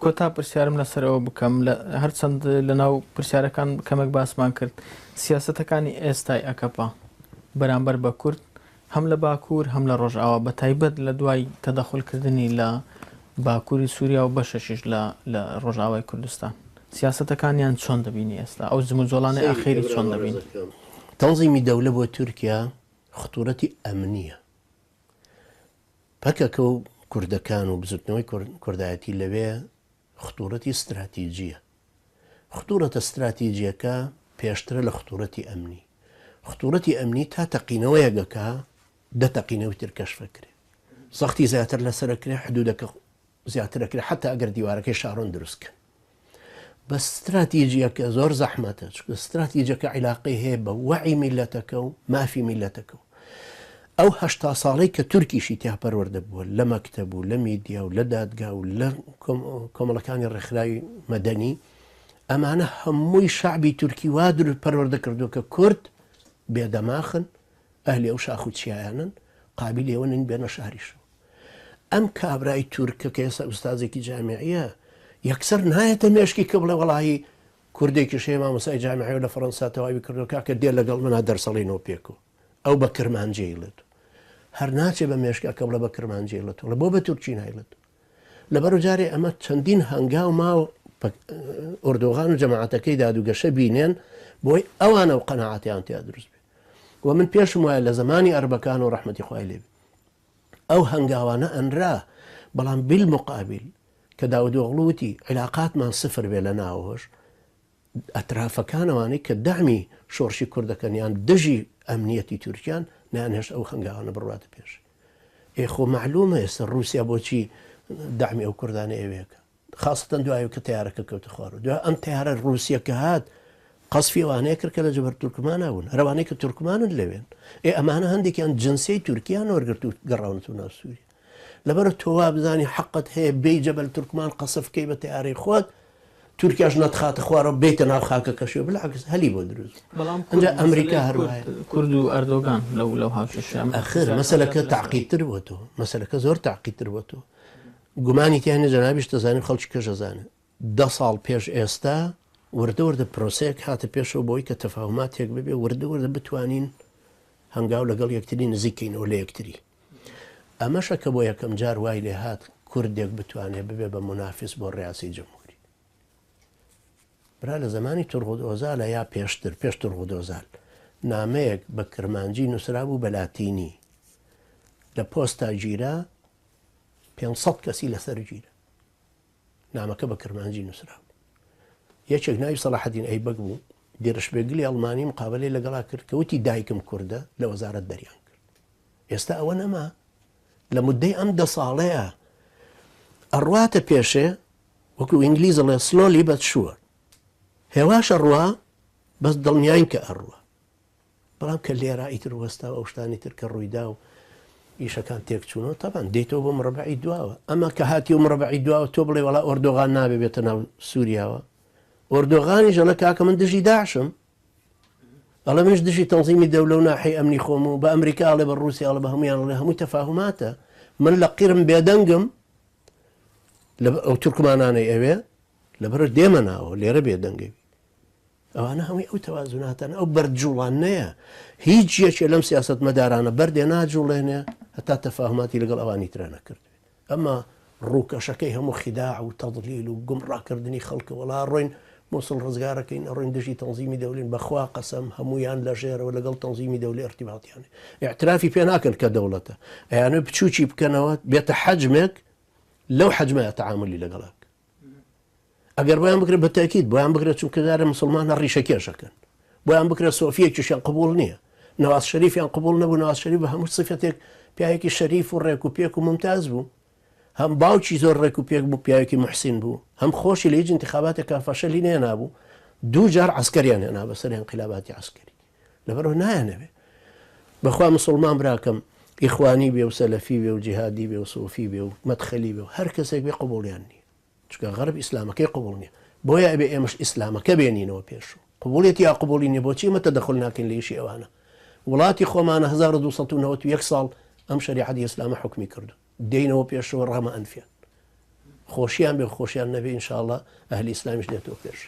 کۆتا پرسیارم لەسەر ئەوە بکەم، هەرچەند لەناو پرسیارەکان کەمێک باسمان کرد، سیاسەتەکانی ئێستای ئەکەپە بەرامبەر بە کورد هەم لە باکوور هەم لە ڕۆژئاوا بە تایبەت لە دوای تەدەخولکردنی لە باکووری سووریا و بەشەشیش لە لە ڕۆژئاوای کوردستان سیاسەتەکانیان چۆن دەبینی ئێستا ئەو جموجۆڵانەی سەیری کە ئاخیری برا چۆن دەبینی؟ بەڕێزەکەم. تەنزیمی دەولە بۆ تورکیا خطورەتی ئەمنیە. پەکەکە و کوردەکان و بزوتنەوەی کوردایەتی لەوێ خطورەتی ستراتیجیە. خطورەتە ستراتیجیەکە پێشترە لە خطورەتی ئەمنی. خطورەتی ئەمنی تا تەقینەوەیەک ئەکا دە تەقینەوەی تر کەشف ئەکرێ. زەختی زیاتر لەسەر ئەکرێ، حدودەکە زیاتر ئەکرێ حەتا ئەگەر دیوارەکەی شارۆن دروست کەن. بەس ستراتیجیەکە زۆر زەحمەتە چونکە ستراتیجەکە عیلاقەی هەیە بە وەعی میلەتەکە و مافی میلەتەکە و ئەو 80 ساڵەی کە تورکیشی تیا پەروەردە بووە لە مەکتەب و لە میدیا و لە دادگا و لە کۆمەڵەکانی ڕێکخراوی مەدەنی ئەمانە هەمووی شعبی تورکی وا دروست پەروەردە کردووە کە کورد بێدەماخن ئەهلی ئەو شاخ و چیایانن قابلی ئەوە نین بێنە شاریشەوە ئەم کابرای تورکە کە ئێستا ئوستازێکی جامیعیە یەکسەر نایەتە مێشکی کە بڵێ وەڵاهی کوردێکیش هەیە مامۆستای جامیعی و لە فەرەنسا تەواوی کردووە کاکە دێ لەگەڵ منا دەرسەڵینەوە پێکەوە ئەو بە کرمانجی ئەیڵێت هەر ناچێ بە مێشکا کە بڵێ بە کرمانجی ئەیڵێت بڵێ بۆ بە تورکی نایڵێت لەبەر جارێ ئەمە چەندین هەنگاو ماوە ئۆردۆغان و جەماعەتەکەی داد و گەشە بینێن بۆی ئەوانە و قەناعەتیان تیا دروست بێ و من پێشم وایە لە زمانی ئەربەکان و ڕەحمەتی خوای لێ ئەو هەنگاوانە ئەنرا، بەڵام بیلموقابیل کە داودئۆغڵو وتی عیلاقاتمان سفر بێ لە ناوەوەش، ئەترافەکان ئەوانەی کە دەعمی شۆڕشی کورد دەکەن یان دژی ئەمنیەتی تورکیان نەیانهێشت ئەو هەنگاوانە بڕواتە پێش. ئێ خۆ مەعلومە ئێستا ڕووسیا بۆچی دەعمی ئەو کوردانە ئەوێکە. خاسەتەن دوای کە تەیارەکە کەوتە خوارەوە دوای ئەم تەیارە ڕووسیە کە هات قەسفی ئەوانەیە کرد کە لە جەبەر تورکمانە بوون هەرەوانەی کە تورکمانن لەوێن ئێ ئەمانە هەندێکیان جنسیەی تورکیان وەرگرت و گەڕاونەتەوە ناو سووریا لەبەر تۆ وا بزانی حەقت هەیە بێی جەبەل تورکمان قەسف کەی بە تەیارەی خۆت تورکیاش نەتخاتە خوارەوە بێیتە ناو خاکەکەشی بالعکس هەلی بۆ دروست بەڵام ئەنجا ئەمریکا هەروایە کورد و ئەردۆگان لەو لەو هاوکێشە ئەخر مەسەلەکە تەعقیدتر بۆتەوە مەسەلەکە زۆر تەعقیدتر بۆتەوە گومانی تیا نیە جەنابیشت دەزانی و خەڵکی کەش دەزانێ دە ساڵ پێش ئێستا وردە وردە پرۆسەیەک هاتە پێشەوە بۆی کە تەفاهوماتێک ببێ وردە وردە بتوانین هەنگاو لەگەڵ یەکتری نزیک کەینەوە لە یەکتری ئەمەشە کە بۆ یەکەم جار وای لێ هات کوردێک بتوانێ ببێ بە مونافس بۆ ڕیاسی جمهوری برا لە زمانی تورغود ئۆزالە یا پێشتر پێش تورغود ئۆزال نامەیەک بە کرمانجی نووسرابوو بە لاتینی لە پۆستا گیرا 500 کەسی لەسەر گیرا. نامەکە بە کرمانجی نووسرابوو. یەکێک ناوی سەڵاحەدین ئەیبەک بوو، دێرشپێگلی ئەڵمانی مقابەلەی لەگەڵا کرد کە وتی دایکم کوردە، لە وەزارەت دەریان کرد. ئێستا ئەوە نەما. لە مدەی ئەم دە ساڵەیە ئەڕواتە پێشێ وەکو ئینگلیز ئەڵێ slowly but sure هێواش ئەڕوا بەس دڵنیاین کە ئەڕوا. بەڵام کە لێرە ئیتر وەستا و ئەو شتانی تر کە ڕوویدا و ئیشەکان تێکچوونەوە تەبان دێیتەوە بۆ مڕەبەعی دواوە ئەمە کە هاتی و مڕەبەعی دواوە تۆ بڵێ وەڵا ئۆردۆغان نابێ بێتە ناو سووریاوە ئۆردۆغانیش ئەڵێ کاکە من دژی داعشم ئەڵێ منش دژی تەنزیمی دەولە و ناحی ئەمنی خۆم و بە ئەمریکا ئەڵێ بە ڕووسیا ئەڵێ بە هەمویان ئەڵێ هەمووی تەفاهوماتە من لە قیرم بێدەنگم لە ئەو تورکمانانەی ئەوێ لەبەر دێمە ناوە لێرە بێدەنگەوی ئەوانە هەمووی ئەو تەوازوناتەن، ئەو بەرد جوڵاندنەیە. هیچ یەکێ لەم سیاسەتمەدارانە بەردێ ناجوڵێنێ هەتا تەفاهوماتی لەگەڵ ئەوانی ترا نەکردبێ. ئەمە ڕووکەشەکەی هەموو خیداع و تەزلیل و گومڕاکردنی خەڵکە. وەڵا ئەڕۆین موسڵ ڕزگارەکەین، ئەڕۆین دژی تەنزیمی دەولین، بەخوا قەسەم هەموویان لە ژێرەوە لەگەڵ تەنزیمی دەولی ئیرتیباتیان هەیە. ئیعترافی پێ ناکەن کە دەوڵەتە. ئەیانەوێ بچووکی بکەنەوە بێتە حەجمێک لەو حەجمەیا تەعامولی لەگەڵا بکەن. ئەگەر بۆیان بکرێت بە تاکید بۆیان بکرێت چونکە جارێ مسلمانە ڕیشە کێشەکەن بۆیان بکرێت سۆفیەکیشیان قبول نییە نواز شەریفیان قبول نەبوو نواز شەریف بە هەموو سفەتێک پیاوێکی شەریف و ڕێک و پێک و ممتاز بوو هەم باوکی زۆر ڕێک و پێک بوو پیاوێکی محسین بوو هەم خۆشی لە هیچ انتخاباتێکا فەشەلی نێنابوو دوو جار عسکەریان هێنا بەسەر انقلاباتی عسکەری لەبەرئەوە نایانەوێ. بەخوا مسوڵمان براکەم ئیخوانی بێ و سەلەفی بێ و جیهادی بێ و سۆفی بێ و مەدخەلی بێ و هەر کەسێک بێ قبوڵیان نییە. چونکە غەرب ئیسلامەکەی قبوڵ نییە. بۆیە ئەبێ ئێمەش ئیسلامەکە بێنینەوە پێش و قبوڵیەتی یا قبوڵی نییە بۆچی ئێمە تەدەخول ناکەین لە ئیشی ئەوانە. وڵاتی خۆمانە 1291 ساڵ ئەم شەریعەتی ئیسلامە حوکمی کردوون. دێینەوە پێشەوە ڕەغمە ئەنفیان. خۆشیان بێ خۆشیان نەبێ ئینشاءاللە ئەهلی ئیسلامیش دێتەوە پێش.